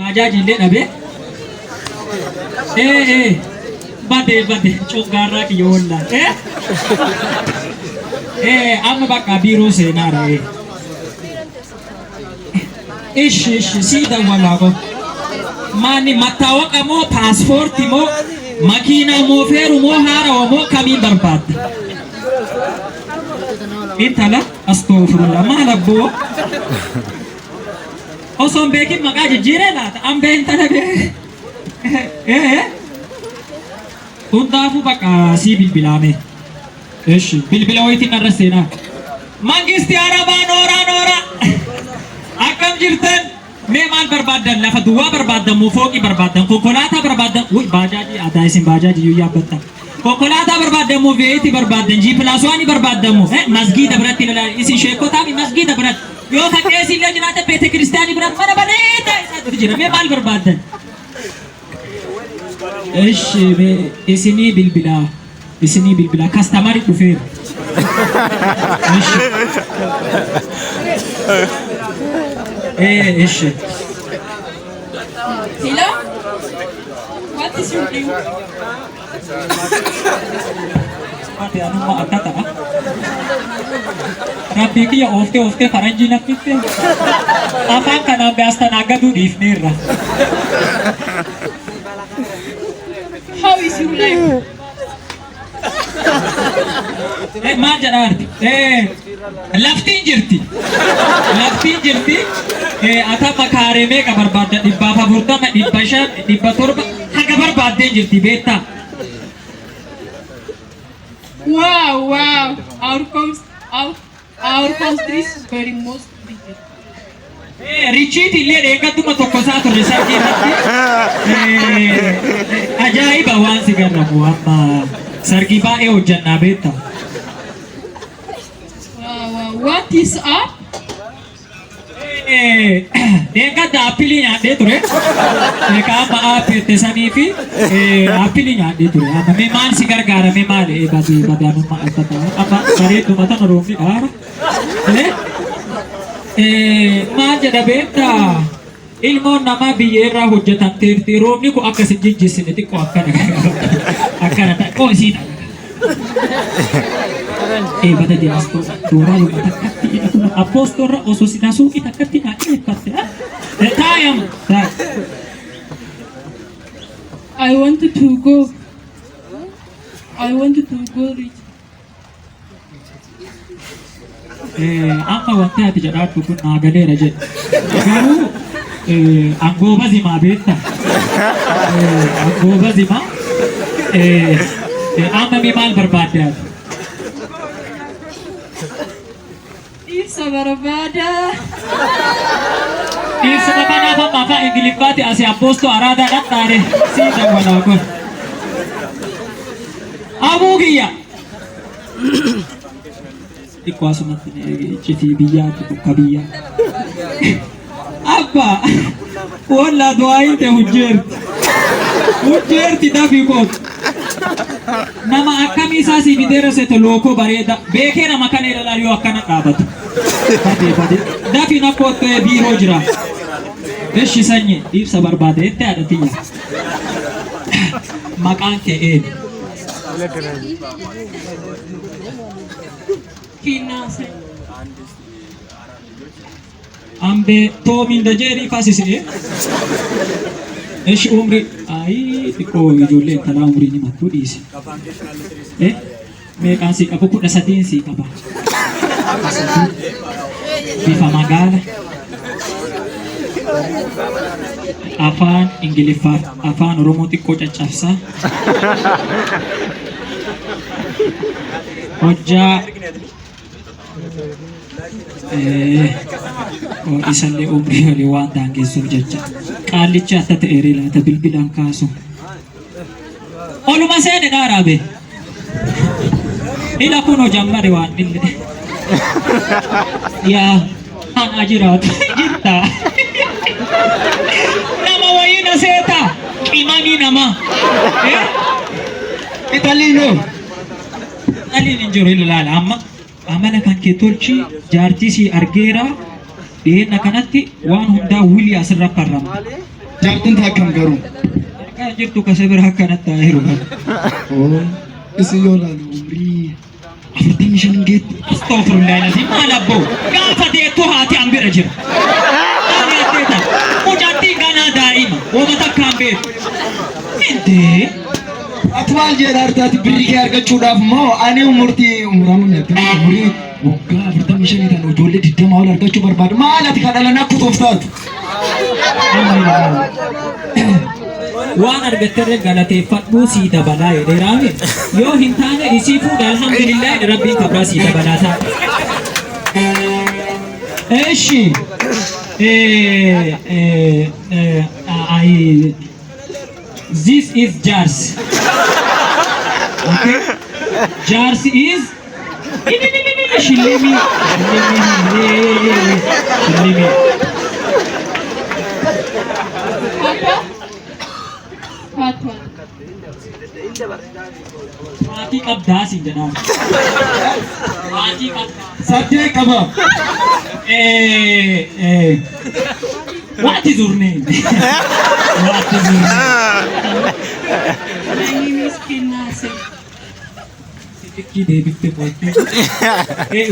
Baajaaji illee dhabee. Ee ee bade bade coggaarraa kiyya wallaan. Ee ee amma bakka biiroo seenaara ee. Ishi ishi sii dawwalaa ko. Maani mattaawaqa moo paaspoortii moo makiinaa moo feeru moo haarawa moo kamiin barbaadda? Intala astoofurullah maal abboo? Osoo hin beekin maqaa jijjiiree laata? Ambee intala bee. Ee. Hundaafuu bakka sii bilbilaame. Eshi bilbila wayitiin narra seenaa. Mangisti Arabaa nooraa nooraa. Akkam jirtan? Mee maal barbaaddan? Lafa duwwaa barbaaddan moo fooqii barbaaddan? Konkolaataa barbaaddan? Wuy baajaajii aadaa isin baajaajii iyyuu yaabbattan. Konkolaataa barbaaddan moo V8 barbaaddan? G plus 1 barbaaddan moo? Masgiida biratti ilaalaa isin sheekotaa fi masgiida biratti. Yoo kan qeesii illee jiraate beete kiristaanii biratti mana bareedaa isaatu jira. Mee maal barbaaddan? Eshi mee isinii bilbilaa. Isinii bilbilaa. Kastamari dhufeera. Eshi. Ee eshi. Hello? What is your name? Ati anumma akka ta'a. Rabbii kiyya ooftee ooftee faranjii naffitte. Afaan kanaan beastanaagaduu dhiifneerra. How is your life? Eh, maal jedhaa arti? Eh, laftiin jirti. Laftiin jirti. Eh, atama kaaree meeqa barbaadda? 140, 500, 700 haga barbaaddeen jirti beektaa? Wow, wow. Our, comes, our country is very most beautiful. Eh, Richiiti illee dheekkattuma tokko isaa turre sargii irratti. Eh, ajaa'iba waan si garramu amma sargii baay'ee hojjannaa beektaa? Wow, wow. What is up? Dheengadda appilii nyaadhee ture. Egaa amma aappi sanii fi appilii nyaadhee ture. Amma mee maal si gargaara mee maal badii badaanummaa akka ta'e. Amma bareedduma tana roobni dhaara. Maal jedha beektaa? Ilmoon namaa biyya irraa hojjetamteerti. Roobni kun akka sin jijjissine xiqqoo akkana akkana ta'e. Qoo isii dhaga. Ee bada diyaaspoora dooraaluma takkatti hidhatuma appoostorra osoo silaa suuqii takkatti naa dhiyeeffatte. Taayam. I want to go. I want to go rich. Amma wanti ati jedhaattu kun naa galeera jedhe. Garuu angooba zimaa beekta. Angooba zimaa. Amma mee maal barbaadde ati? Dhiirsa barbaada. Dhiirsuma kanaaf amma afaan Ingiliffaati asii appoostoo araadaa dhadhaare sii dawwalaa kun. Abuu kiyya. Xiqqoo asumatti na eegi iccitii biyyaati bakka biyyaa. Abba wallaa du'aayin ta'e hojjeerti. Hojjeerti dafii kootu. Nama akkamii isaa sii fideera seete lookoo bareeda beekee nama kana ilaalaa yoo akkana dhaabatu. Badee badee dafii na koottee biiroo jira. Eshi sanyi dhiirsa barbaade itti haadha tiyya. Maqaan kee eenyu? Kennaa. Ambee Toomiin Dajeerii faasisee. Eshi umri ayii xiqqoo ijoollee intalaa umriin himattuu dhiise. Eh meeqaan sii qabu 13 sii qaba. Bifa magaala. Afaan Ingiliffaaf afaan Oromoo xiqqoo caccabsaa. Hojjaa isallee umrii olii waan daangessuuf jecha qaallichi akka ta'e laata bilbilaan kaasu. Oluma seene dhaaraabe. Ila kunoo jammare waan illee. Yaa anaa jiraatu jirta. Nama wayii na seeta qimamii namaa. Italiinoo. Dhaliin hin jiru ilaala amma amala kan kee tolchi jaartii sii argeera dhiyeenya kanatti waan hundaa wilii asirra farramta. Jaartiin taa akkam garuu? Argaa jirtu kasa bira akkanatti taa'ee jiru kana. Oo, isin yoo ilaalu umrii 45 hin geettu. Astaghfirullah lazim, maal abboo, gaafa deettu haati an bira jira. Maal yaaddeeta? Mucattiin ganaa daa'ima wama takkaan beektu. Intee. Ati maal jedhaa artaati birrii kee argachuudhaaf moo ani umurtii umuramu nyaatti umurii waggaa 45 tan ijoollee 20 ol argachuu barbaadu, maal ati kan dhalan akka tooftaatu? Waan argatterre galateeffadhuu, sii dabalaa jedheeraami. Yoo hin taane isii fuudha, alhamdulillah, rabbiin kabraa sii dabalaa ta'a. Eshi. I this is jars. Okay? Jars is shillimi, shillimi, shillimi. Papa. Papa. Maatii qabdaa siin jedhaan. Maatii qabdaa. Saddeet qaba. What is your name? What is your name? My name is Kinase. Xixiqqii deebiftee booddee.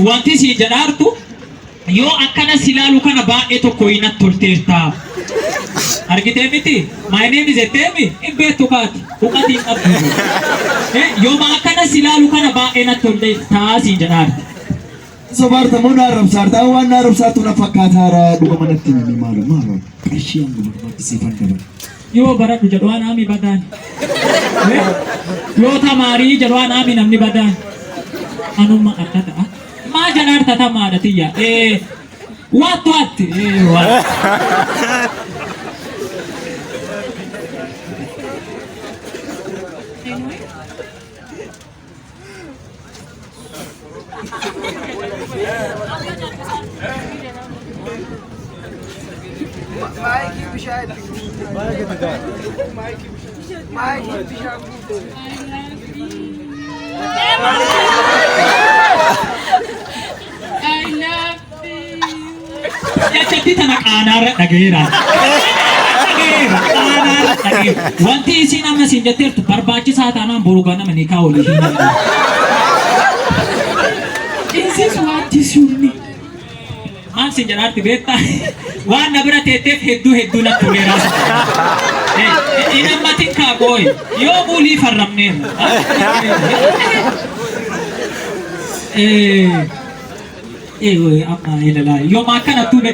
Wanti siin jedhaartu yoo akkana si ilaalu kana baay'ee tokko natti tolteerta. Argitee miti? My name is jetteemi hin beektu kaati. Uqatii hin qabdu. Yooma akkana si ilaalu kana baay'ee natti tolteerta siin jedhaarti. Sobaarta moo naa rabsaarta? Waan naa rabsaartu na fakkaataara, dhuga manatti himi, maalo maalo, qarshii hanga barbaachisiifan dabala. Yoo baradhu jedhu waan aami badaan. Yoo tamaarii jedhu waan aami namni badaan. Anuma akka ta'a. Maa jedhaarta tamaadha tiyya. What what? What? Anyway. Maayikii bishaan itti guute. Maayikii bishaan guute. I love you. I love you. Jechatti tana qaanaarra dhagayeera. Dhagayeera, qaanaarra dhagayeera. Wanti isiin amma siin jetteertu barbaachisaa taanaan boru ganama ni kaa olii hin danda'u. Is this what is your name? Maal siin jedhaatti beektaa? Waan na bira teetteef hedduu hedduu natti toleera. Hin ammatin kaa qooyi. Yoo muulii farramneerra. Amma ilaalaa yooma akkanattuu be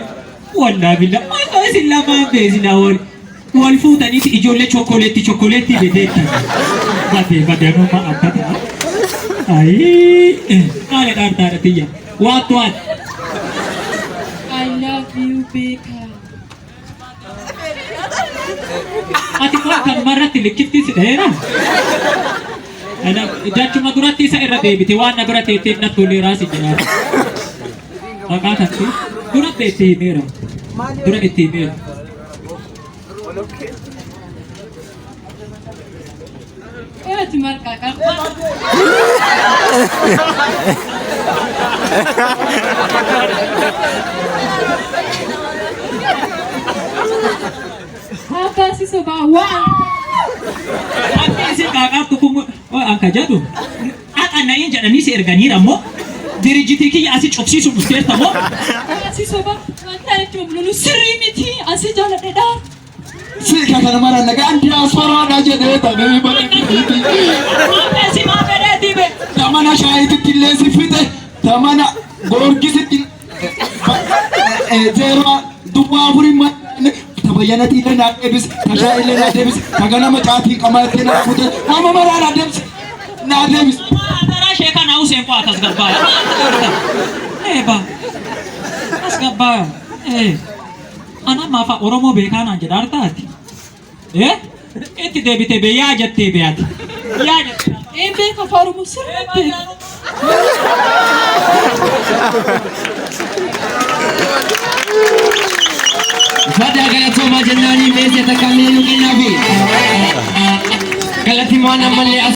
wallaa billa osoo isin lamaan beesinaa wal wal fuutaniiti ijoollee chokoleetti chokoleetti bedeettan. Badee badee, anuma adda ta'a. Ayii, maali dhaartaadha tiyya? What what? I love you, Becca. Ati kun kanumarratti likkifti si dheera. Jachuma duratti isa irra deebite, waan na bira teetteef natti toleeraa si jedhaa. Maqaa tatti duratti itti himeera. Dura itti himeera. Ati maal qaaqaa? Abbaa si sobaa waan. Wanti isin qaaqaartu kun anka jedhu haqa na'iin jedhanii si erganiira immoo dirijjitii kiyya asii cobsiisuuf dhufteerta moo? Si sobaa wanta itti mamlulu sirrii miti, asii jaaladhedha. Siika kana mara nagaan diyaasporaadha jedhee tanee mana Si maa fedhee dibe? Tamana shaayiititti illee si fixe, tamana goorgisitti 0 0 4 tabayyanati illee naa deebise, tashaa illee naa deebise, taganama caatii qamaa naa fute, nama maraa naa deebise, naa deebise. Taraa sheekaa naa Hussein qo'ata as gabbaaya. Eeba. As gabbaaya. Ana maafa Oromoo beekaa naan jedha artaati. Itti deebite bee yaa jettee beeyati. Yaa jettee. Een beeka, afaan Oromoo sirrii beeka. Fadhaa galatoomaa jennaanii meeshaa takka illee nu kennaafi. Galatimaan ammallee as.